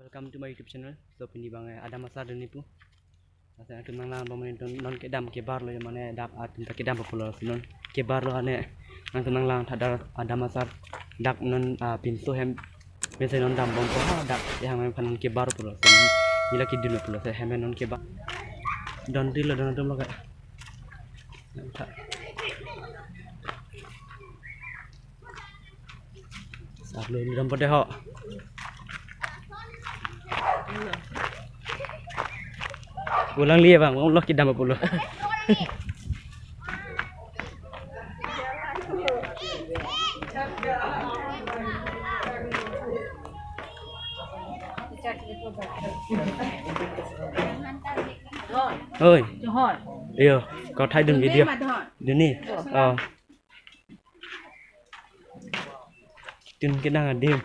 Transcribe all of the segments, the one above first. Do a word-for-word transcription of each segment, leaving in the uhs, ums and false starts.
Welcome to my YouTube channel. So pini abang, eh, Adam Asar dun-i pu. Laso nangtum nanglangbom, non, non kedam kebar lo, mane dak atum ta kedampo pulo, non kebar lo ane nangtum nanglang tha, dak Adam Asar dak non, ah, pinso hem, pinso non dambompo ha, dak ehang aphan non kebar pulo, so nila kedun pulo, so hem non kebar. Don tilo, don atum lo ka. Sar lo, dam pade ho. Pulang liye bang, bang lo kedam pulo. Oi. Johor. Iyo, kau thai dun video. Dun-i. Oh. Tun kedang adim.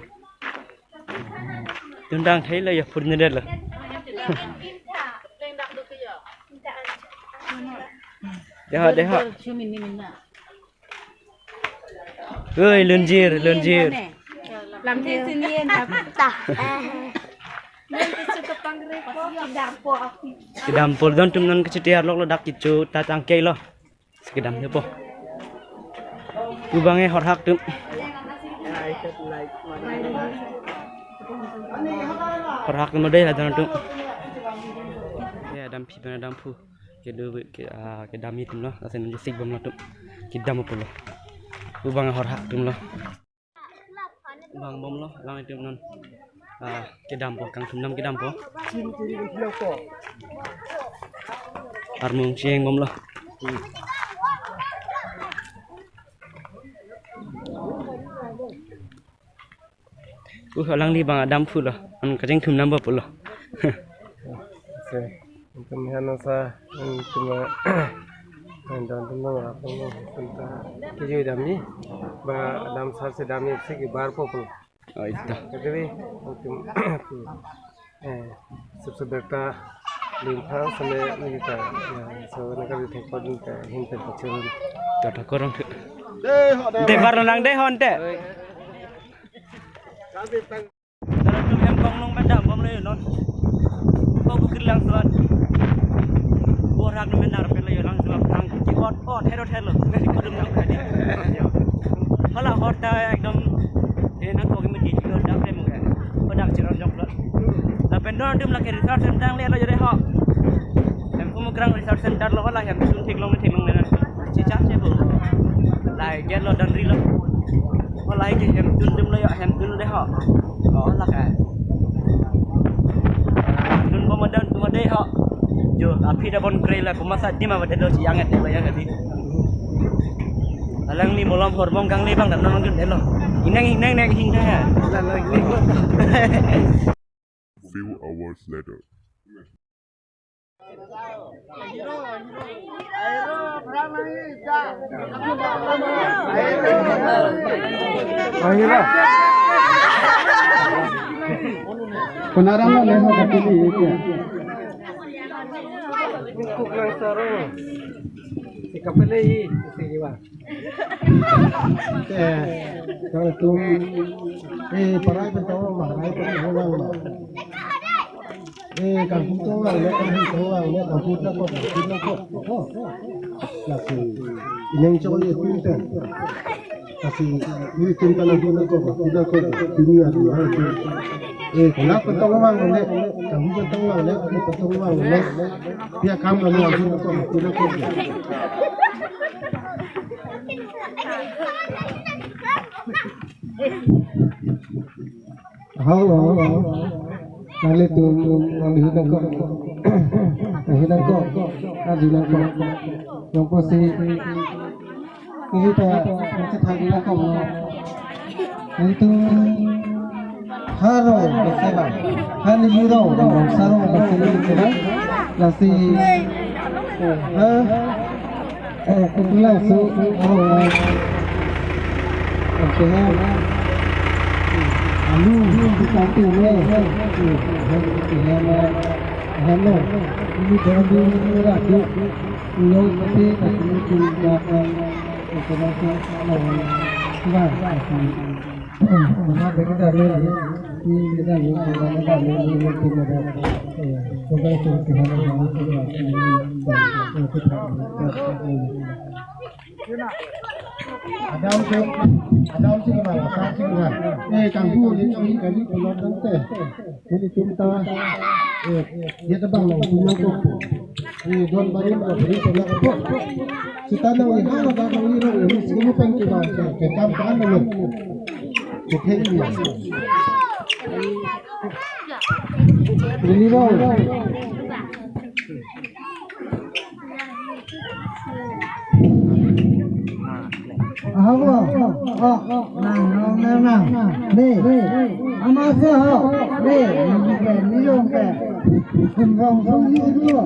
Tun dang thai lo ya, pur nyedet lo. Deho, deho. Oi, lunjir, lunjir. Lam the sini ya, ta. Kedampo, don atum non kachiti arlok lo, dak kecho ta tangke lo. Kedam ne po. Pu abang e horhak atum. Horhak atum dei, la don atum. Ya, damphi pen damphu. Kedo ke, ah, kedam-i atum lo. Lason sikbom lo atum. Kedam pulo. Pu abang e horhak atum lo. Vangbom lo, lang atum non. Ah, kedampo, kangthum dam kedampo. Armung chengbom lo. Uh, alangli abang damphu lo. An kachingthum dam pulo. Oke. Antum han nasa, antum, eh, antum, antum nang rap nang, antum ta kejo damji, ba Adam Asar si damji si kebarpo pu. Oh, itu. Jadi, antum, eh, subscribe ta lim pha sampai ini ta, ya, so, nak kami tempat ini ta, hin tempat cerun. Kata korang tu. Dei ho, dei. Dei ho. Bar nang dei ho ante. Oi. Kami tang- Dalam tu yang kong long pada bom le non. Ko bukir lang suat. Borak ni menar pele yo lang suat lang. Ki ot ot hero hero. Ngai ko dum lang tadi. Hala hot ta ekdom. Eh, nang ko kimi di ko dak le mo. Ko dak chiron jok lo. Lapen don atum lake research center le lo jare ho. Em Kumukrang research center lo, hala hem sun theklong theklong le na. Chicha che bo. Lai gate lo, dan ri lo. Hala ke hem dun dum lo ya, hem dun dei ho. Oh, la ka. Dun bom dan dun dei ho. Jo, aphi ta bon kre la, kuma sa dima ba dei lo, si yang dei lo ya tadi. Alangli molom hormong kang le bang dan non dei lo. Inang inang nang hing ta. La la. Few hours later. Panaram na leho kapili itu. Kukuk lang saro. Si kapili i, si iwa. Eh, kalau tu, eh, parai pun tahu, marai pun tahu, bang. Eh, kangpu tong lang le, kangpu tong lang le, kangpu ta ko, kangpu ta ko. Lasi, inang chong ye pin ten. Lasi, ini tin ta kangpu ta ko, kangpu ta ko, ini adu hai tu. Eh, kena petong lang le, kangpu petong lang le, kangpu petong lang le. Dia kam kami kangpu ta ko, kangpu ta ko. Hello. Nangli tum, nangli hidang ko. Hidang ko. Nangli hidang ko. Yang pasti ini ta, kita thagi hidang ko. Itu haro, bersama. Hani hero, saro, bersama. Lasi, ha? Eh, kebetulan su, oh, oke, ya. Anu, di kantin, ya. Hello, ini dari Ratu. Ini tapi kasih belakang, oke, langsung, oh, sudah, kasih. Mana dari, dari, Adam si, Adam si kemana? Adam si kemana? Eh, kanghu ni kami kami pulang tante. Ini cinta. Eh, dia tebang lo punya kok. Eh, don barim lo beri pulang kok. Sita nang lihat ada nang lihat ini sini pen kita kita kan dulu. Kita ini. Ini lo. Ahok lo. Oh, nang, nang, nang, nang. Dei. Amat si ho. Dei. Nang ke, nang ke. Kum rong song ni dulu.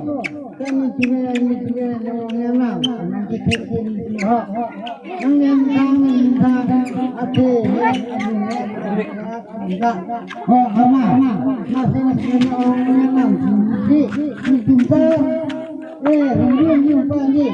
Kan ni tiga, ni tiga, nang, nang, nang. Nang ke, ke, ke, ni ho. Nang yang, nang, nang, nang. Ate. Enggak. Oh, ama. Masih, masih, nang, nang, nang. Di, di, di, di. Eh, di, di, di, di.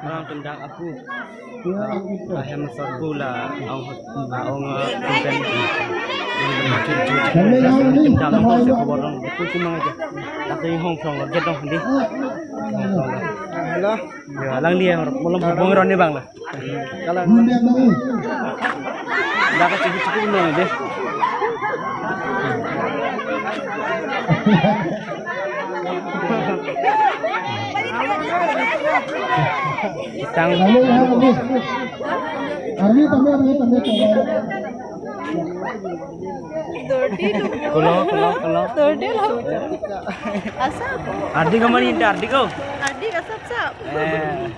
Orang tendang aku. Ahem sorbu la ong, ong, eh, tendang. Tendang aku, khobor dong. Aku cuma aja. Aku yang hong song lo, get dong, di. Hello. Ya, lang dia, orang belum hong ron ni bang lah. Kalang. Dah kecil-kecil dulu deh. Sang. Army, army, army, army, army. Kulo, kulo, kulo. Asa. Ardi kamani inta, ardi ko. Ardi kasap sap. Eh.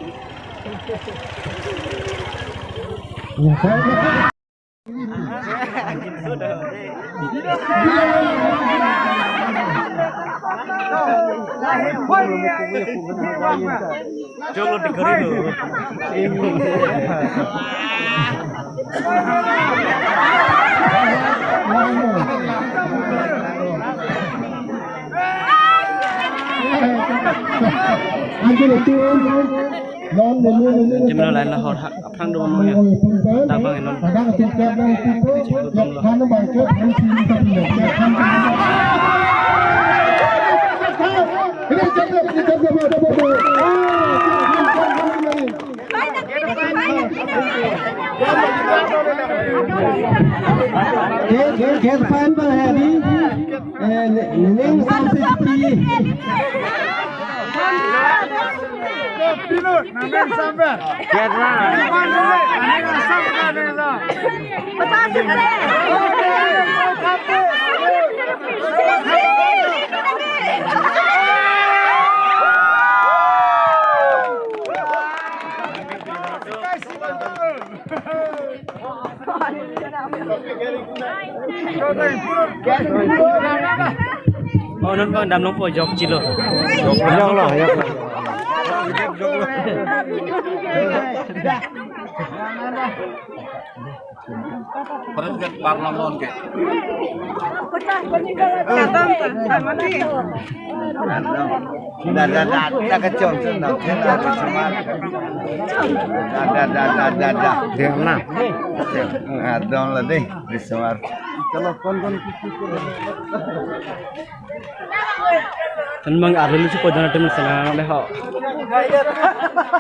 Cholo di kori lo. Anjir itu. Tim lo lain lahor hak aphrang do mo ya. Tabang enon. Get, get, get fine, Bang Hadi. Eh, ne-, nening sampai sepi. Pino, nening sampai. Get lah. Nening sampai, nening sampai. Oh, non bang damlong po jok chilo. Jok lo, jok lo. Terus ke parlong ke. Dah, dah, dah, dah, kecil, kecil, dah, dah, dah, dah, dah, dah, dah. Dia mana? Adong lah deh, di semar. Kalau kon kon. Kan mang arlo lucu po jana tim sana le ho.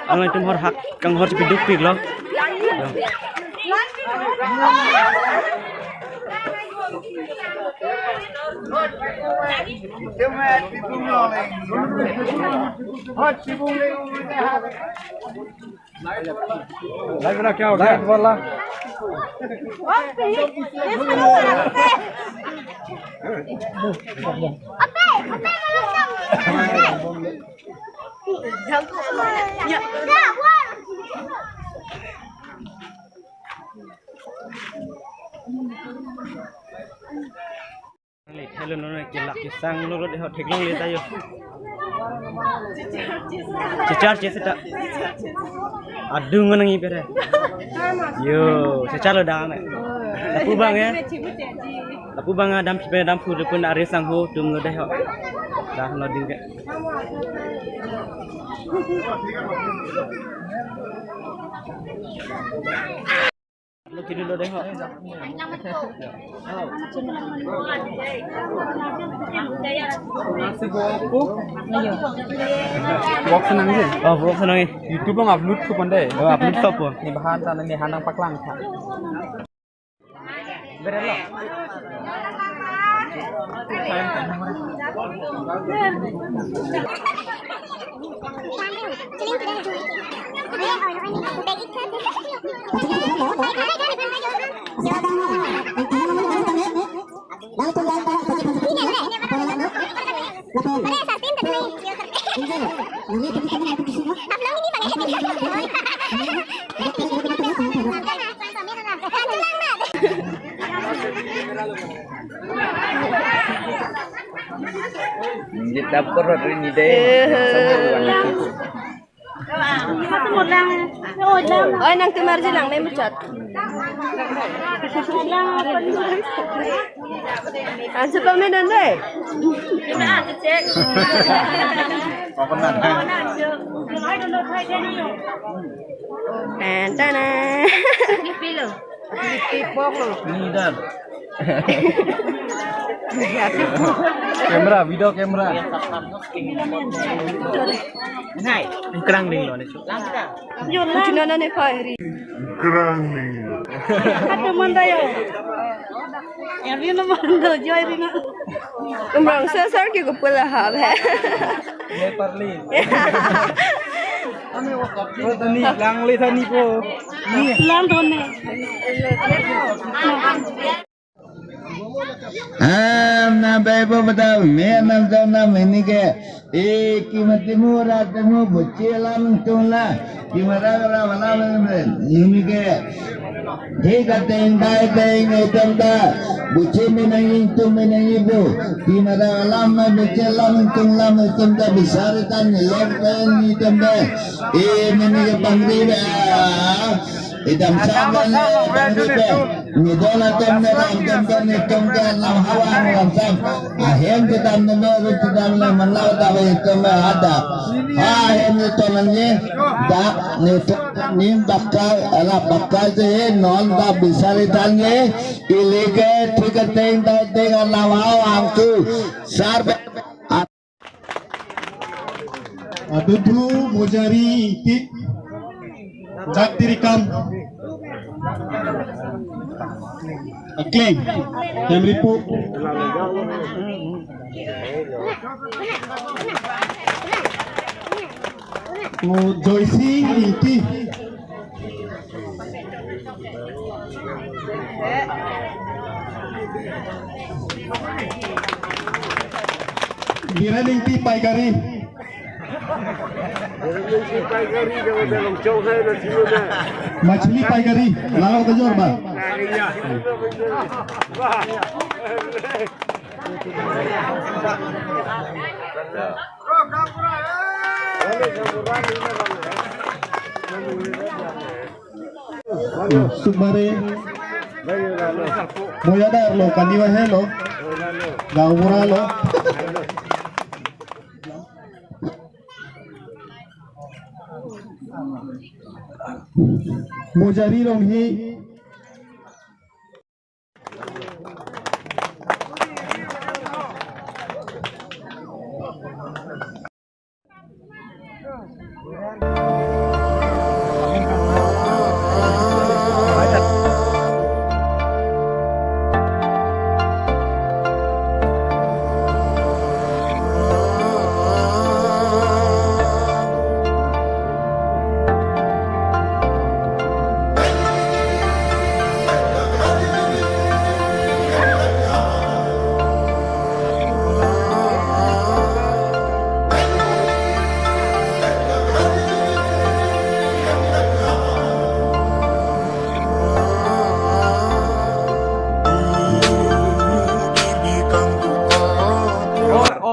Ang tim hor hak kang hor piduk pik lo. Light वाला क्या हो गया? लाइट वाला। Hello, non ke lak kesang lo lo dei ho theklongle ta yo. Chechar che seta. Adung nang ipere. Yo, chechar lo dang ne. Pu bang ya. Lapu abang damsi pen damphur pun ari sangho atum lo dei ho. Dah lo ding ke. Lo kini lo dei ho. Vlog senang je. Oh, vlog senang eh. YouTube along upload tu pon dei. Oh, upload tu pon. Ne bahan ta ne han nangpaklang tha. Berelo. Kita perlu ini deh. Oi, nangtum arjulang, mei muchot. Ansu pamenon dei. Tan, tan, tan. Ni dan. Camera, video camera. Hai, kerang ding lo ni. Yun na. Kuchina na ne phai ri. Kerang ding. Atu manda yo. Erwin manda joy ri na. Umrang sasar ke kupula hab hai. Ne parli. Ko tani lang le tani ko. Ni lang don ne. Ah, na bai bo bada me nam jam nam ini ke. Eh, kimati mu ra temu buchi alam tung la. Kimara ra wala me ini ke. Thik ateng dai teng itum ta. Buchi me nang ing tum me nang ibu. Kimara alam me buchi alam tung la me itum ta bisari tan ni lok pen itum ta. Eh, me ini ke pangri ba. Idam sama le, idam le. Nidon atum ne ram atum ne itum ke lam hawa ram sam. Ahem kedam ne me ru kedam ne manau ta be itum me ada. Ahem ne ton ne dak ne ton ne bakal ala bakal je non ta bisari tan ne. Ili ke thik ateng dai teng lam hawa angku. Sar be. Adudu Mojari Ingti. Dak tirikam. Akleng. Temripu. O Joyce Ingti. Biren Ingti Paigari. Machli Paigari, lalo kejor ba. Sumare. Moyadar lo, kaniwa helo. Gaonbura lo. Mojari Ronghi.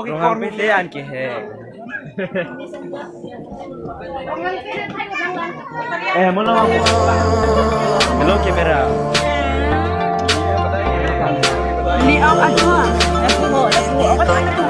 Ronghang pete an ke he. Eh, mula. Hello, camera. Ni ok atua. Lapu ho, lapu ho. Apa tak atua?